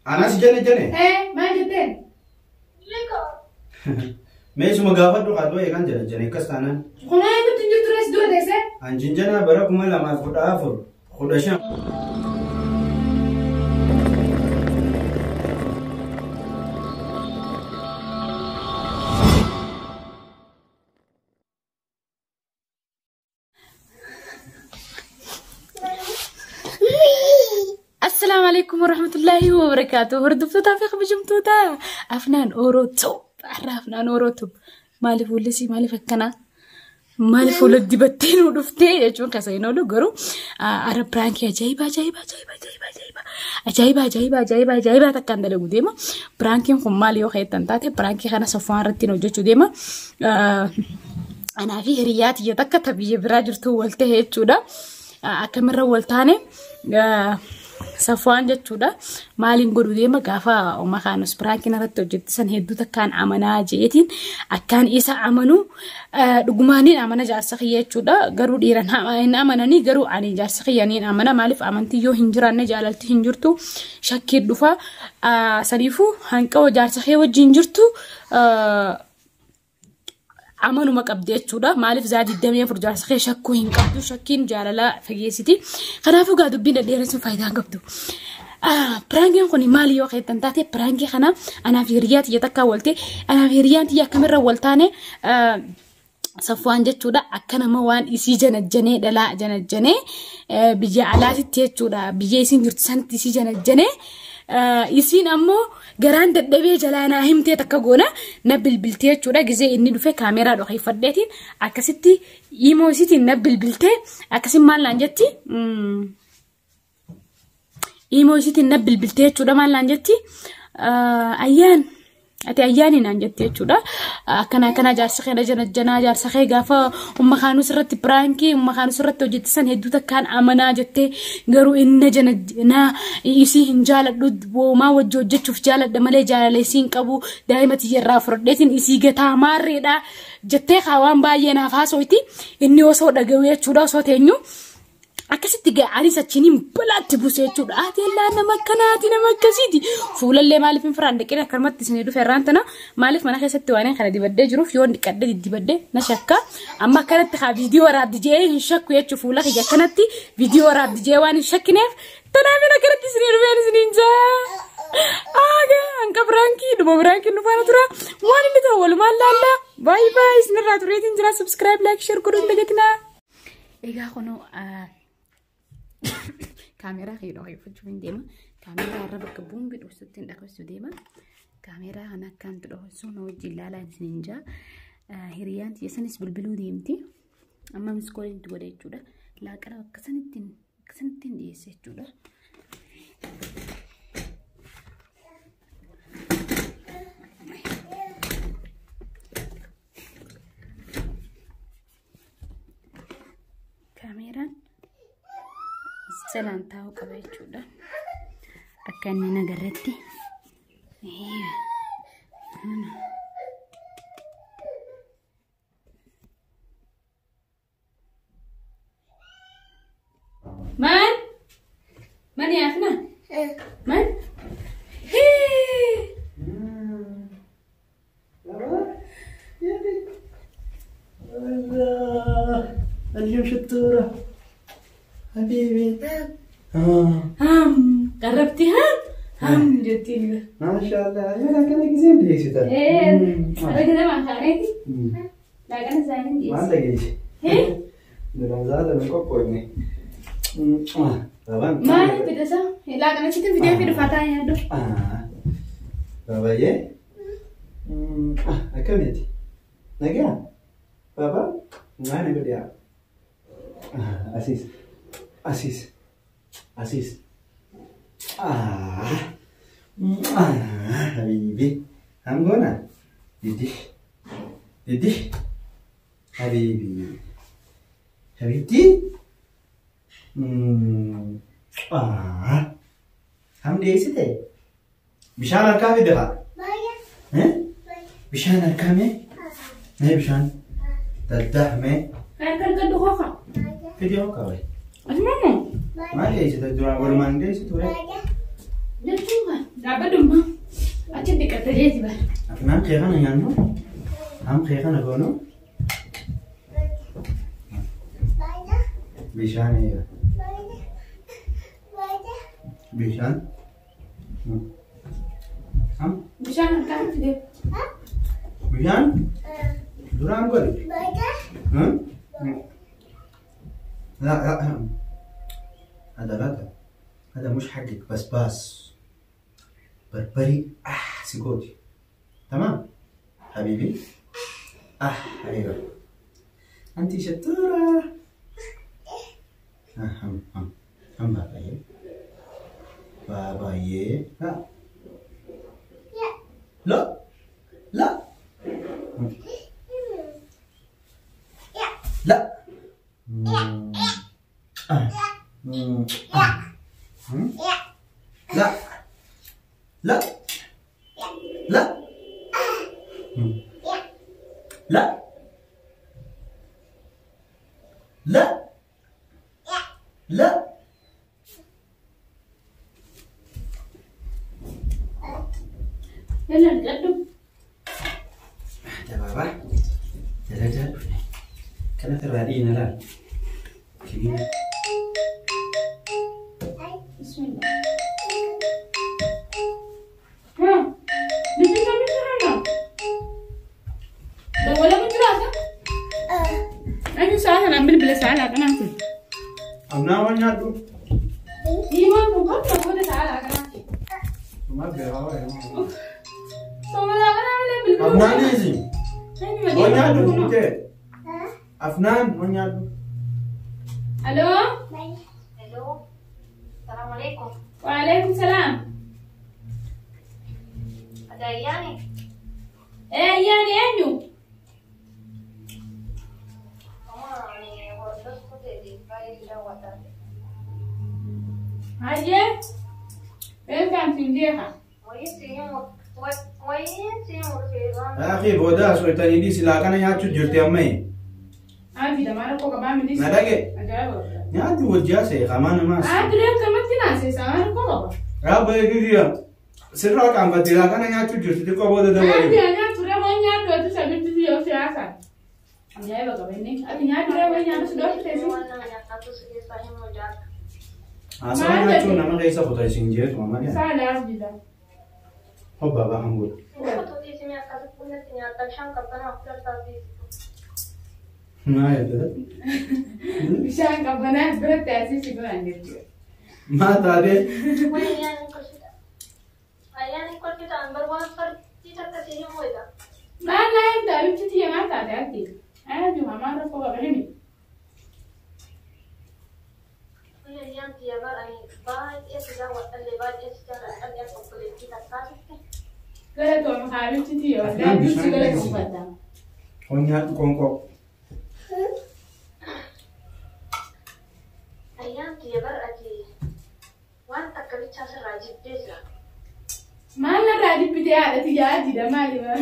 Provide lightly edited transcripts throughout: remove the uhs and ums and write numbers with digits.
Anas jane jane. Maal jetteen? Mee isuma gaafadhu haa du'e kan jane jane akkas taanaan. Kunaa eenyutti hin jirtu rees dura teessee? Anjinjanaa bara 2014 15. Assalaamu alaikum warahmatullahi wabarakaatuh. Hordoftootaa fi kabajamtoota Afnaan Oroo Tube. Har'a Afnaan Oroo Tube. Maaliif fuullisii maaliif akkanaa? Maaliif fuula dibattee nu dhuftee jechuun keessa hin oolu garuu ara piraankii ajaa'iba ajaa'iba ajaa'iba ajaa'iba ajaa'iba ajaa'iba ajaa'iba ajaa'iba ajaa'iba takkaan dalagu deema. Piraankiin kun maal yoo keettan taate piraankii kana soffaan irratti hojjechuu deema. Anaa fi hiriyaa tiyya takka ta biyya biraa jirtu wal ta'e jechuudha. Akkamirra wal taane Safwaan jechuudha. Maaliin godhu deema gaafa Umma Kaanus piraankiin irratti hojjette san hedduu takkaan amanaa jeetiin akkaan isa amanu dhugumaaniin amana jaarsa kiyya jechuudha. Garuu dhiiran hin amananii garuu ani jaarsa kiyya niin amana maaliif amantii yoo hin jiraanne jaalalti hin jirtu shakkiin dhufa. Saniifuu hanqoo jaarsa kee wajjin jirtu amanuma qabdi jechuudha. Maaliif zaa 24 jaarsa kee shakkuu hin qabdu. Shakkiin jaalala fageessiti. Kanaafuu gaa dubbiin dhedheeressuun faayidaa hin qabdu. Piraankiin kun maali yoo keettan taate piraankii kana anaaf hiriyaa tiyya takkaa walte anaaf hiriyaan tiyya akkamirra wal taane Safwaan jechuudha akka nama waan isii janajjanee dhalaa janajjanee biyya alaatitti jechuudha biyya isiin jirtu sanitti isii janajjanee isiin ammoo garaan dadhabee jalaa naa himtee takka goona na bilbiltee jechuudha gizee inni dhufe kaameeraa dhokeeffadheetiin akkasitti imoo isiitiin na bilbiltee akkasin maal naan jetti imoo isiitiin na bilbiltee jechuudha maal naan jetti ayyaan ati ayyaani naan jette jechuudha. Akkana akkana jaarsa kee jana janaa jaarsa kee gaafa umma kaanus irratti piraankii umma kaanus irratti hojjette san hedduu takkaan amanaa jettee garuu inna jana janaa isii hin jaaladhu woomaa wajji hojjechuuf jaaladha malee jaalala isii hin qabu daa'ima tiyya irraa fudhadheetiin isii gataa maarreedha jettee kaa waan baay'ee naaf haasoyti inni osoo dhaga'u jechuudha osoo teenyu. Akkasitti gaa anis achiin balaatti buuse jechuudha. Ati allaa nama akkanaati nama akkasiiti. Fuulallee maaliif hin firaan dhiqin akkanumatti isin dhufe irraan tana maaliif mana keessatti waan kana dibadhee jiruuf yoo dhiqadhee diddibadhee na shakka. Amma akkanatti haa viidiyoo waraabdi jedhee hin shakku jechuudha fuula kiyya akkanatti viidiyoo waraabdi jedhee waan hin shakkineef tanaaf akkanatti isin dhufeen isiniin jaa. Aagaa hanqa biraankii dhuma biraankiin nu faana tura. Waan inni ta'u walumaan laallaa. Baay'ee baay'ee isinirraa tureetiin jira. Subscribe, like, share godhuun dagatinaa. Egaa kunoo kaameeraa kiyya dhokeeffachuuf hin deema. Kaameeraa irra bakka boombi dhoksutti hin dhokessu deema. Kaameeraa kana akkanatti dhokessu na wajjin ilaalaa isiniin jaa. Hiriyaan tiyya sanis bilbiluu deemti. Amma miskooliin itti godhe jechuudha. Laaqana bakka sanittiin bakka sanittiin dhiyeesse jechuudha. Kaameeraan selaan taa'uu qaba jechuudha. Akka inni hin agarretti. Maal? Mani yaafna? Maal? Hee! اليوم شطورة حبيبي. هم قربتي هم هم جتيني. ما شاء الله يا كان زين ديسي. ايه انا كده مع خالتي لا كان زين ديسي. ما عندك ايه duraan zaala nu qophoofne. Babaan. Maal fidasa? Laa kana sitti fidee fi dhufataa yaaddu. Babayyee. Akkamitti? Nagaa? Baba? Maal godhaa? Asiis. Asiis. Asiis. Habibi. Hangoona? Diddish. Diddish. Habibi. Habibti? Ham dhiyeessite? Bishaan harkaa fide haa? Bishaan harkaa mee? Mee bishaan? Daddaa mee? Harka harka hooka. Fide hooka wayi. Asuma moo? Maal dhiyeessite duraan walumaan dhiyeessitu ture? Dhaabbadhumma. Achi dhiqatta jeeti bara. Afnaan kee kana nyaannu. Am kee kana goonu. Bishaan eega. Bishaan. Am Bishaan harkaan fide. bishaan duraan godhi. لا لا هذا لا هذا مش حقك بس باس بربري سيكوتي تمام حبيبي ايوه انت شطورة هم هم هم بابا يه بابا يه لا لا لا لا لا لا لا لا لا لا يلا نتقدم. يا بابا درجة كانت الرادينا لا كبيرة. بسم الله. ها نبي نبي ولا مدرسة؟ أنا ساعة أنا بلا ساعة أنا أنا وين هادو؟ إيمان مقطع ولا ساعة أنا ما بيها أفنان أفنان وين هادو؟ أفنان وين هادو؟ ألو؟ ألو السلام عليكم. وعليكم السلام. هذا أياني؟ إيه أياني أنيو؟ هيا إيه كان سنجيها؟ أخي بودا سويتاني دي سلاكنا يا تجرتي أمي. أنا في دمارة فوق ما من دي. ما دقي. يا تي وجهة خمان ما. أنا تريد كمان تناسي سامر فوق. يا بيجي سرعة كان بدي لكن أنا تجرتي تقوى بودا دوالي. أنا ترى ما نيا ترى تسمع تجي في عسل. أنا بقى بيني. أنا نيا ترى ما نيا تسدور تسمع. أصلاً أنا شو نعمل كيسة بتاعي سنجيت وما يعني. سالة جدا. هو بابا هم ما يدري. بشان كبنا برد تأسيس يقول عندك. ما تادي. ما لا أنت أبتدي ما تادي أنا جو ما رفوا بغني. قالت أم حبيبتي ولا بنتي قالت أم ونيا كونكو. ما أنا راجل بدي تجاهي ده مالي ما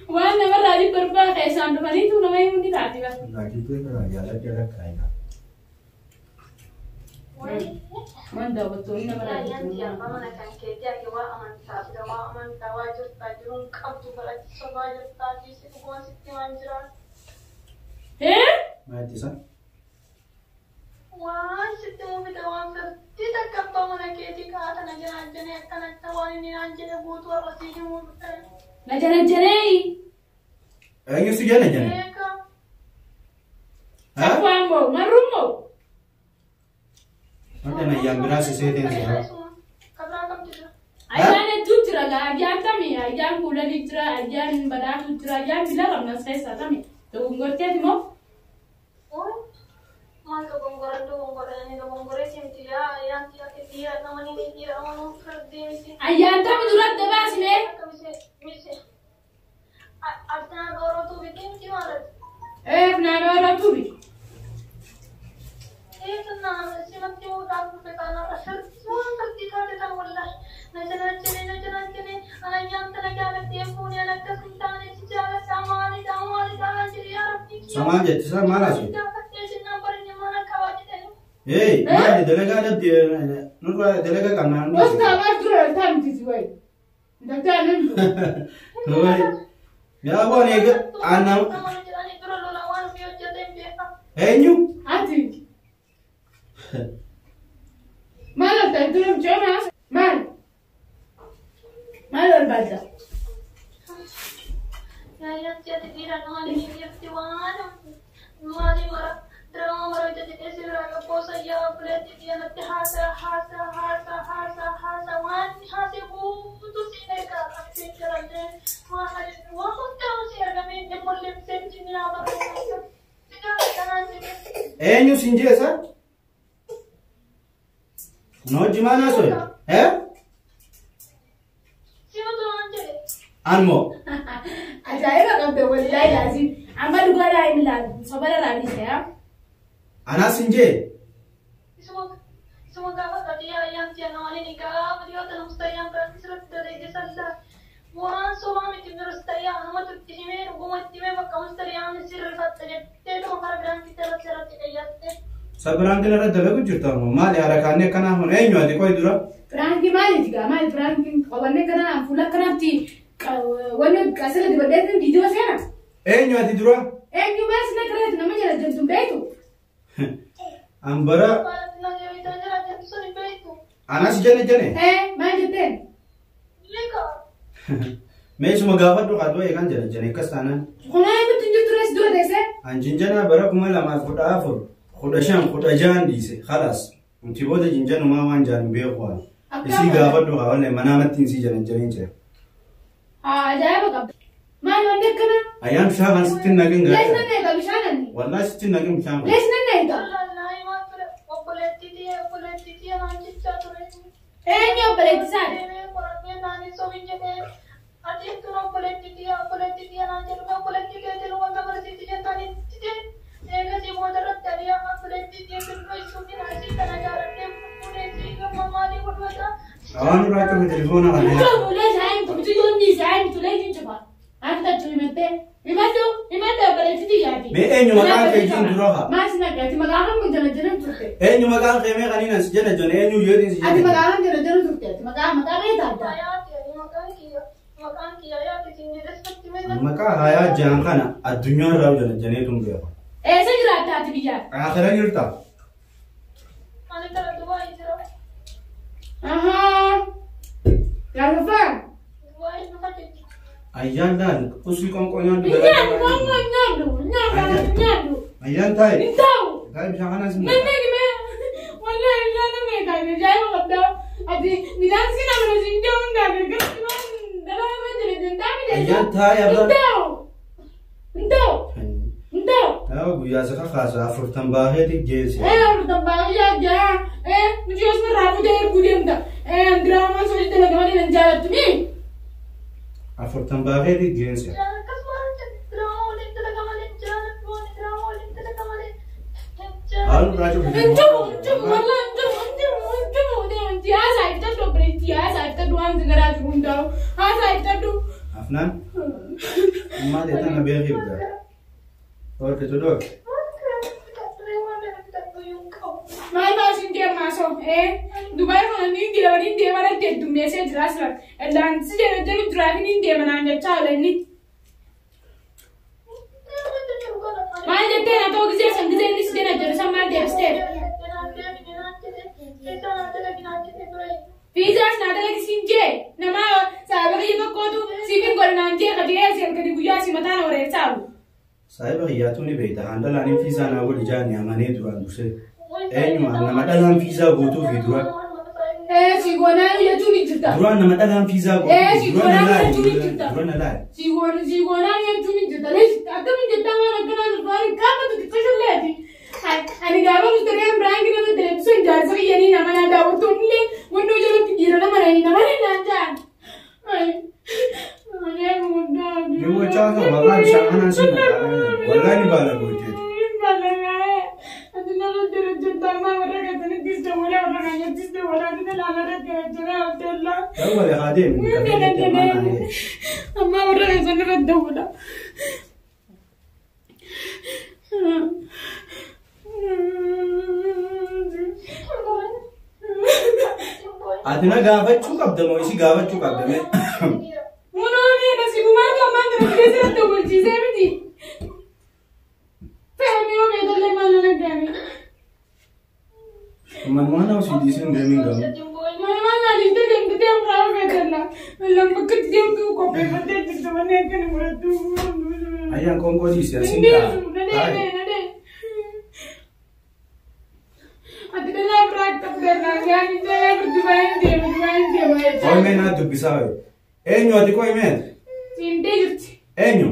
وأنا مرة راجل بربع كيسان دماني تو نما يمني تعطي بس. راجل ده راجل ده كاينا. ما ده بتقولي نما راجل. إيه؟ ما أنت صح؟ نجنجني. أيه سجنا جنا. ها؟ أفهمه، ما رومه. ما أنا يوم براس سيدين سها. أيان تجرا، أيان تامي، أيان كولا نجرا، أيان بدأ تجرا، أيان بلا رمنا سيسا تامي. تقوم قلت مو؟ أيان تامي درات دباس مي؟ إيه فنان أورو توبي. سامان جت سامان مالا سو. إيه ما دلقة دي Nurraa dalaga qabnaa nu. Wasta maal dura laltaa miti si wayi. Daltaa nan dura. Yaa boon eega aannan eenyu? Ati. Maal laltaa dura mucaa maal? Maal barbaadda? Eenyu siin jeesa? Nu hojii maal haasoo? Eh? Anmoo. Ajaa'iba qabda wallaahi laazim. Amma dhugaadhaa hin ilaalu. Sobara raadise yaa. Anaas siin jee? Sabiraan kana irra dalagu jirta ammoo maali harakaanni akkanaa kun eenyu ati qoy dura? Piraankii maaliiti gaa maali piraankiin qabanne kana fuula akkanaatti wanni asirra dibadheetiin viidiyoo seena. Eenyu ati dura? Eenyu maal sina kireetu nama jala jirtu hin beektu. An bara anas jene jene. Ee maal jetteen? Meesuma gaafadhu qaaduu eegan jala jene akkas taanaan. Kunaa eenyutti hin jirtu rees dura teessee? An jinjanaa bara 2014 15 16 dhiise khalaas. Nuti booda jinjanumaa waan jaan hin beeku waan. Isii gaafadhu haa wallee manaamatti isii jala jeneen jira. Ajaa'iba qabda. Maal wanni akkana? Ayyaan bishaan kan sitti hin naqin Lees gaafadhu. nan eega bishaan anni. Wallaahi sitti hin naqin bishaan kun. Lees nan eega. Eenyu obboleetti isaati? Waan irraa cufe telefoona kana. Njabu lees hayin tu yoonni hayin tu lees hincufa. Hayin tachu himattee. Himadhu himadhu obboleetti xiyyaati. Mee eenyu maqaan kee jiin dura haa? Maal si naqe ati maqaa kam jala jala turte? Eenyu maqaan kee mee kaniin as jala jala eenyu yeetiin si Ati jala. maqaa kam jala jala turte? Ati maqaa maqaa kee taata. Maqaa hayaa jaan kana addunyaa irraa jala janeetu hin beeku. Eessa jiraatta ati biyyaa? Akira jirta. Ahaa. Gaafafaan. Ayyaan laal usii qonqoo nyaadhu. Nyaadhu qonqoo nyaadhu nyaadhu nyaadhu. Ayyaan taa'i. Hin ta'u. Taa'i bishaan kanas hin Nan naqi mee. Wallaahi bishaan nan eega ajaa'iba qabda. Ati midhaan si nama na siin jedhu hundaa gargaarti waan dalagaa ma jira jentaa mi Ayyaan taa'i Hin abba. ta'u. Hin ta'u. Hin ta'u. Yaa guyyaa saka kaasa afurtan baaheeti geesse. Afurtan baay'ee jaa. Nuti osoo raafuu ta'e erguu deemta. Diraamaan sochii dalagamanii nan jaallattu mi? Afurtan baaheeti geesse. Haalli irraa cufe Hin jiru hin jiru wallaahi hin jiru hin jiru hin jiru deemti haasaa ibsatu obboleettii haasaa ibsatu waan si garaa jiru hundaa'u haasaa ibsatu. Afnaan. Maal jettana beekii bitaa. Dhorkitu dhorki. Maal baasiin deemaa soo Dubaay kana ni deema ni deema irratti heddummeessee jira asirra. Illaan si jedha jedhu jiraaf ni deema naan jechaa oola inni. Maal jettee na ta'u gisee san gisee inni si jedha jedhu san maal deebistee? Fiizaas naa dalagisiin jee nama saaba biyya tokkootu siifin godha naan jee qajeelaa si halkanii guyyaa si mataa na wareersaa oolu. Saahiba kiyyaatu ni beekta. Handalaaniin fiizaa naa godhi jaani amanee duraan dursee. Eenyuma nama dhalaan fiizaa guutuu fi dura. Siigoonaa jechuun ni jirta. Duraan nama dhalaan fiizaa guutuu fi dura na Siigoonaa laali. jechuun ni jirta. Dura na laali. Siigoonaa jechuun ni jirta. Lees akkamiin jettaa waan akkanaa turfaani qaama xixiqqoo shulleeti. Ani gaafa mustariyaan biraan gina television sun jaarsa kiyyanii nama naa daawwattoonni illee wannoo jalatti dhiira nama nani nama naan jaan. Ni wachaa kan maqaan bishaan kanaan si maqaa. Wallaahi ni baala gooteeti. Dawwale haa deemu. Amma warra keessan irratti dawwala. Ati na gaafachuu qabda moo isii gaafachuu qabda mee? Munoo mee nasibumaa ammaan kana keessatti bulchiisee miti. Fe'amii yoo beekallee maal na gaame. Manumaan nama si dhiisee hin deemin gamu. Manumaan naa dhiistee deemte deemu karaa beekalla. Lamma akkatti deemtu qopheeffattee jirtu malee akkana murattu. Ayyaan qoonqoo dhiisi asiin Hindeessu ta'a. na deemee na deeme. Ati dhalaa biraa qabdanaa yaani dhalaa biraa Dubaay deema Dubaay deema jechaa. Qo'imee naa dubbisaa wayi. Eenyu ati qo'imee? Siimtee jirti. Eenyu?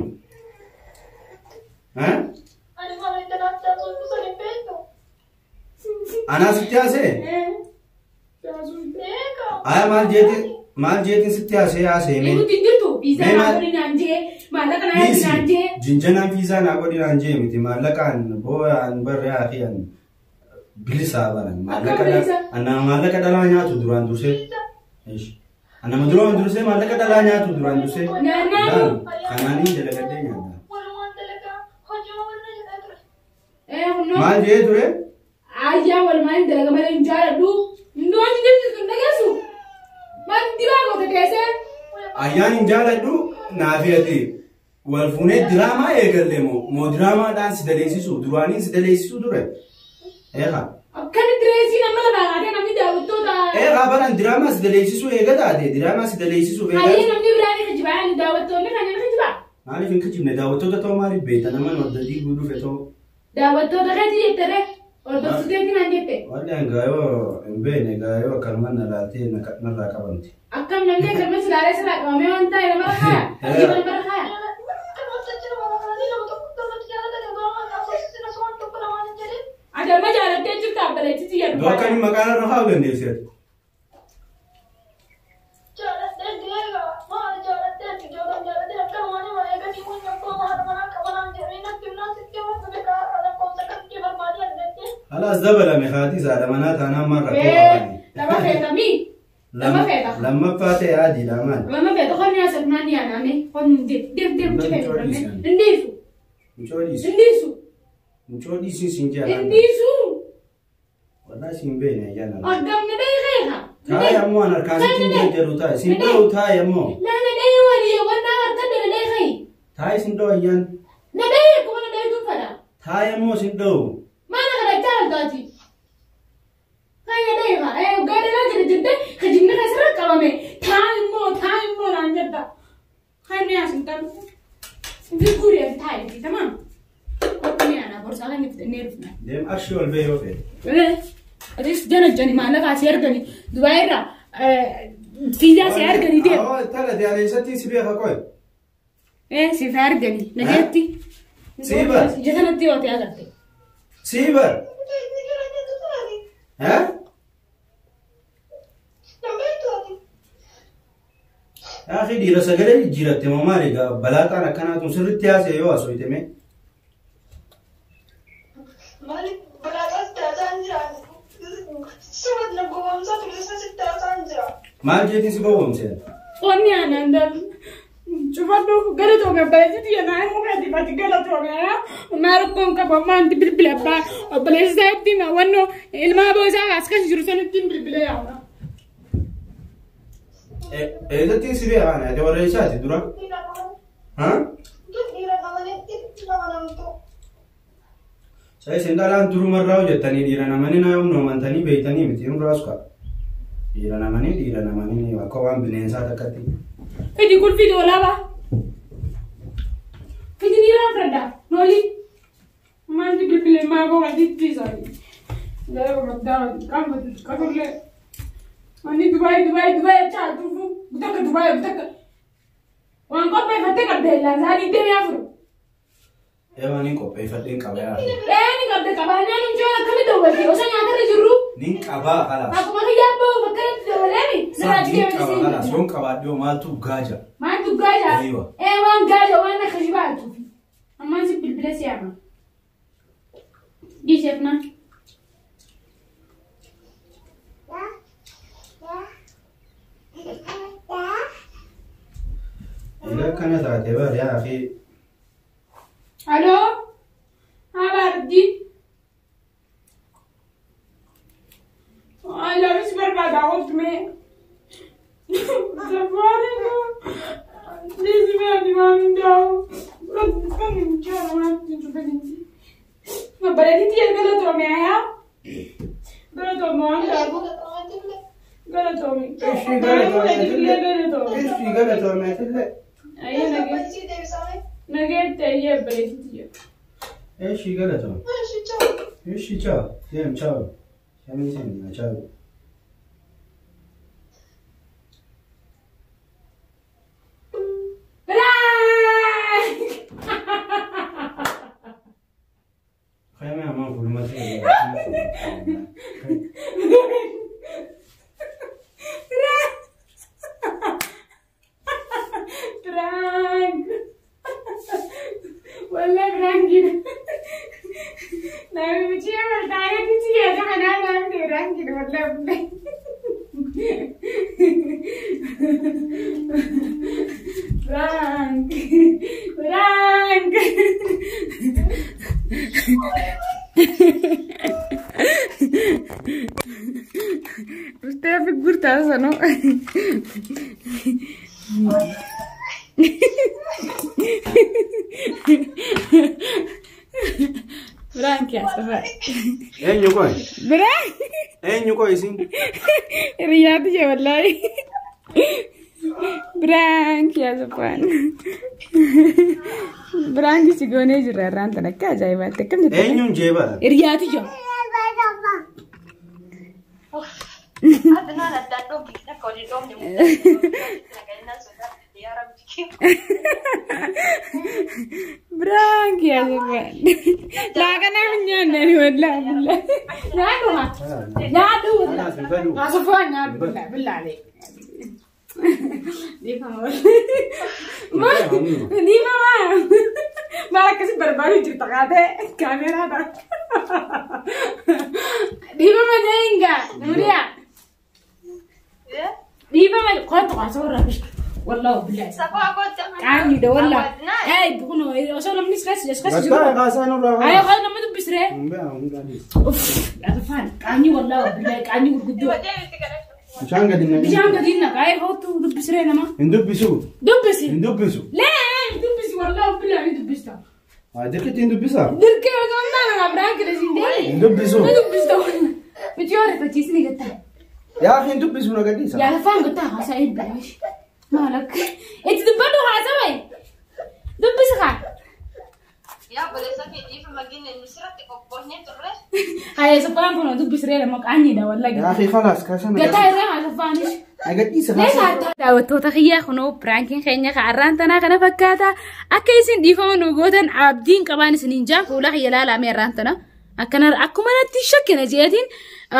Ani maal itti naaf sun hin beektu. Anaa sitti haasee? Eega. Aya maal jeetiin sitti haasee haasee mee? Nuti hin jirtu. Viizaa Mee naa maal- godhi naan jee maallaqa naa godhi naan jee. Jinjanaan fiizaa naa godhi naan jee miti maallaqaan boo'aan barree hafi bilisaa baran. Akkam bilisa? Anna maallaqa dhalaa nyaatu duraan dursee. Anama duraan dursee maallaqa dhalaa nyaatu duraan dursee. Nyaannaa Kanaanii dalagadhee nyaata. Walumaan dalagaa hojii warra jedhaa ture. Kunnoo. Maal jee ture? Ayyaa walumaan hin dalaga malee hin jaaladhu. Inni wanti jirtu sun dhageessu. Maal dibaa goota teessee. Ayyaan hin jaaladhu naafi ati wal fuunee diraamaa eegalle moo diraamaadhaan si daleessisu duraanii si daleessisu ture. Eegaa. Akkamitti reesii nama lafaa kaatee namni daawwattoota. Eegaa baran diraamaa si daleessisu eega taate diraamaa si daleessisu Hayyee eega. namni biraan ni kijibaa ni daawwattoonni kan ni kijibaa. Maaliif hin kijibne daawwattoota ta'uu maaliif beekta nama wadda diiguu dhufe ta'uu. Daawwattoota keetii jettee hordoftoota naan jette. Walli an gaayoo hin beekne gaayoo akkanumaan na laaltee narraa qabamte. Akkam namni akkanumas ilaalee sirraa qabamee waan ta'e nama rakkaaya. Ajjiba nama rakkaaya. Ati amma jaalattee jirta abbaleechitti jedhu. Doo akkamiin maqaan irra kaa'uu dandeesse? Halaas dabalame haati isaadha manaa taanaan maal rakkoo qabani? Lama feetamii. Lama feeta. Lammaffaa ta'e adiidha maal? Lama feeta qonni asirnaan yaaname qonni deem deem deem cufee hindiisu Mucoo dhiisi. hindiisu Mucoo dhiisi siin jaalladha. hindiisu. Wallaahi siin beekne ayyaana. Argamne beekeera. Taa'e ammoo an harkaan sitti hin jedhu taa'e. Siin dha'u taa'e ammoo. Laala dhahee walii wannaa harka dhala dhahee. Taa'e siin dha'u ayyaan. Na dhahee kuma na dhahee tuffadha. Taa'e ammoo siin dha'u. Maana kadhachaa altaati. Kaya dhahee haa gaadalaa jira jettee kijibni keessarra qabame taa immoo naan jetta. Kan ni asin talu. Gurguree taa'e tamam. Qophiin ana borsaa kan itti dhufna. Deem arshii ol ba'e yoo fedhe. Atis jana jani maallaqa asii argani Dubaay irraa fiizaa asii argani deemu. Awwa tala dee'anii si beeka qoy. Siif argani nageetti. Sii bar. Ija sanatti yoo ta'e agarte. Sii bar. Haa? Yaa dhiira sagalee jijjiiratte moo maali egaa balaaxaan akkanaa tun sirriitti haasa'e yoo haasofte mee? Maaliif balaaxaas taasaan jira? Surat na gowwoomsaa ture sitti haasaan jira. Maal jeetiin si gowwoomse? Qonni aanaan dal. Cufadhu gara toome obboleessi yanaa immoo gadi bati gara toome maa rakkoon qabu amma wanti bilbila abbaa obboleessi isaa ittiin wannoo ilma aboo isaa as keessa jiru san ittiin bilbila yaa'udha. Eessattiin si beekaa ati warra isaati dura? Haa? Dhiira namanitti nama namtu. Sai isin dhalaan durumarraa hojjettanii dhiira namanii naa humna amantanii beektanii miti hin raasuu qaba. Dhiira namanii akka waan bineensaa takkatti. Fidi kulfi doolaba. Fidi dhiiraa fudhadha. Nooli. Maalti bilbilee maa boo walitti isaanii. Gara babaddaa qaama qaburlee. Manni Dubaay Dubaay Dubaay jechaa tuufu butakka Dubaay butakka. Waan qopheeffattee qabda illaan isaa 24. Eewwa niin qopheeffadheen qaba yaa. Ni qabda qabaannaan hin jiru akkamitti dawwalte osoo nyaatarra jirru. Nin qabaa khalaas. Akkuma kiyyaa bahu bakka itti dawwaleemi. Sirraa Nin qaba khalaas deemee yoon qabaadhee maaltu gaaja. Maaltu gaaja? Eeywa. Waan gaaja waan akka jibaatu. Ammaan si bilbila si yaama. Dhiiseef na. Egaa akkana taate bara yaa fi Aloo? Haa baardii. Ayyaabis barbaada ooltu mee. Dubbisichi. Bareediti galatoome ayaa. Galatoome waan gaafu. Galatoome. Ishii galatoome. Galatoome. Ishii galatoome atillee. Ayyee nagee. Isii deebisame. Nageetti ayyee bareediti. Ishii galatoome. Ishii chao. Ishii chao. Deem chao. Shamii seenaa chao. Prank! Qayyamee ammaan fuulumatti. Prank! Wallah prank. Nami bichi maltaaya bichi yaada kanaa naamni prank wallah Prank! Prank! Usted figurta eso, ¿no? Prank yaa safar. Eenyu qoy? Prank! Eenyu qoy isin? Riyaatu jee wallahi. Prank yaa safaan. Prank si goonee jirra irraan tan akka ajaa'ibaatti akkam jette? Eenyuun jeebaa? Riyaatu jee. Adnaan addaan dhoobbi akka hojii dhoobni yaa rabbi. Prank yaa safaan. Laaqana hin nyaanne ani wallahi billahi. Nyaadhu haa. Nyaadhu wallahi. Anaas hin fedhu. Haa safaan nyaadhu billahi billahi. Dhiifama wallahi. Dhiifama. Maal akkasi barbaadu jirta qaatee kaameeraadha. Dhiifama jeenga. Nuriyaa. Dhiifama qotu qaasoo rabbi. Wallahi billahi. Safaa gocha. Qaamni wallah. Ay kun osoo namni as keessa as keessa jiru. Gattaa kaasaan irraa. Ay qala nama dubbisree. Hin beeku hin gaadhiis. Uff yaa safaan qaamni wallahi billahi qaamni gurguddoo. Bishaan gadi naqi. Bishaan gadi naqa ay hootu dubbisree nama. Hin dubbisu. Dubbisi. Hin dubbisu. Lee dubbisi wallahi billahi dubbista. Dirqitti hin dubbisaa? Dirqee osoo hin taane nama biraan kile siin deemi. Hin dubbisu. Ni dubbista. Miti yoo rifachiisni gattaa. Yaa hin dubbisu na gadhiisa. Yaa safaan gattaa haasaa eebbi. Maal akka itti dubbadhu haasaa dubbisi kaa. Yaa boleessa kee dhiifama ginne nu sirratti qophoofnee turre. Haya safaan kun dubbisree lama qaanyiidha wallahi. Yaa fi khalaas kaasaan. Gattaa irraa haa safaanis. Na gadhiisa kaasaan. Daawwattoota kiyyaa kunoo piraankiin keenya har'aan tanaa kana fakkaata. Akka isin dhiifama nu gootan abdiin qabaan isiniin jaa fuula kiyya laalame har'aan tana. Akkana akkuma natti shakkina jeetiin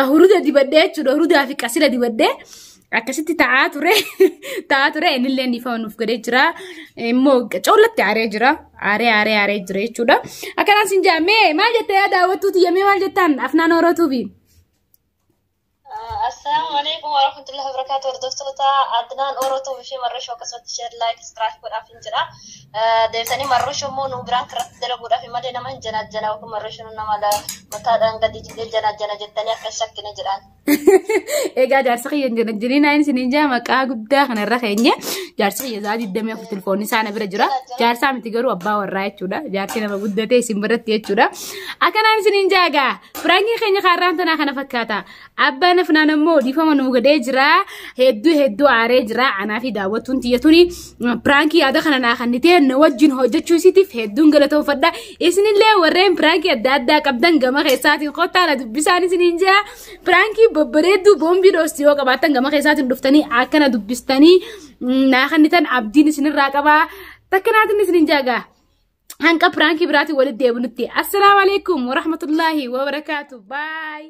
huruda dibadhee jechuudha hurudaa fi qasila dibadhee akkasitti ta'aa ture ta'aa ture innillee dhiifama nuuf godhee jira immoo coollatti aaree jira aaree aaree aaree jira jechuudha. Akkanaan sin jaa mee maal jettee yaa daawwattuuti yemmee maal jettaan afnaan horootuufi. Assalaamu alaikum warahmatullahi wabarakatuh. Hordoftoota Adnaan Orotoo fi Marrashoo akkasumatti share like subscribe godhaaf hin jira. Deebisanii Marrashoo immoo nu biraan irratti dalaguudhaaf malee nama hin janaajjana yookiin Marrashoon nama mataadhaan gadi jedhee janaajjana jettanii akka hin shakkine jedhaan. Egaa jaarsa kiyya hin jira naan isin jaa maqaa guddaa kanarra keenye jaarsa kiyya za'a 24 telefoonni isaa na bira jira. Jaarsaa miti garuu abbaa warraa jechuudha. Jaarsi nama guddatee isin biratti jechuudha. Akkanaan isin jaagaa piraankiin keenya kaarraan tanaa kana fakkaata. Abbaan afnaan ammoo dhiifama nu godhee jira. Hedduu hedduu aaree jira. Anaa fi daawwattuun tiyya tuni piraankii yaada kana naa kannitee na wajjin hojjechuu isiitiif hedduun galatoonfadha. Isinillee warreen piraankii adda addaa qabdan gama keessaatiin kottaa na dubbisaan isiniin jaa. Piraankii babbareedduu boombii dhoosti yoo qabaattan gama keessaatiin dhuftanii akkana dubbistanii naa kannitan abdiin isinirraa qabaa. Takka naatiin isiniin jaagaa. Hanqa piraankii biraatiin walitti deebinutti. Assalaamu alaikum warahmatullaahi wabarakaatu. Baay.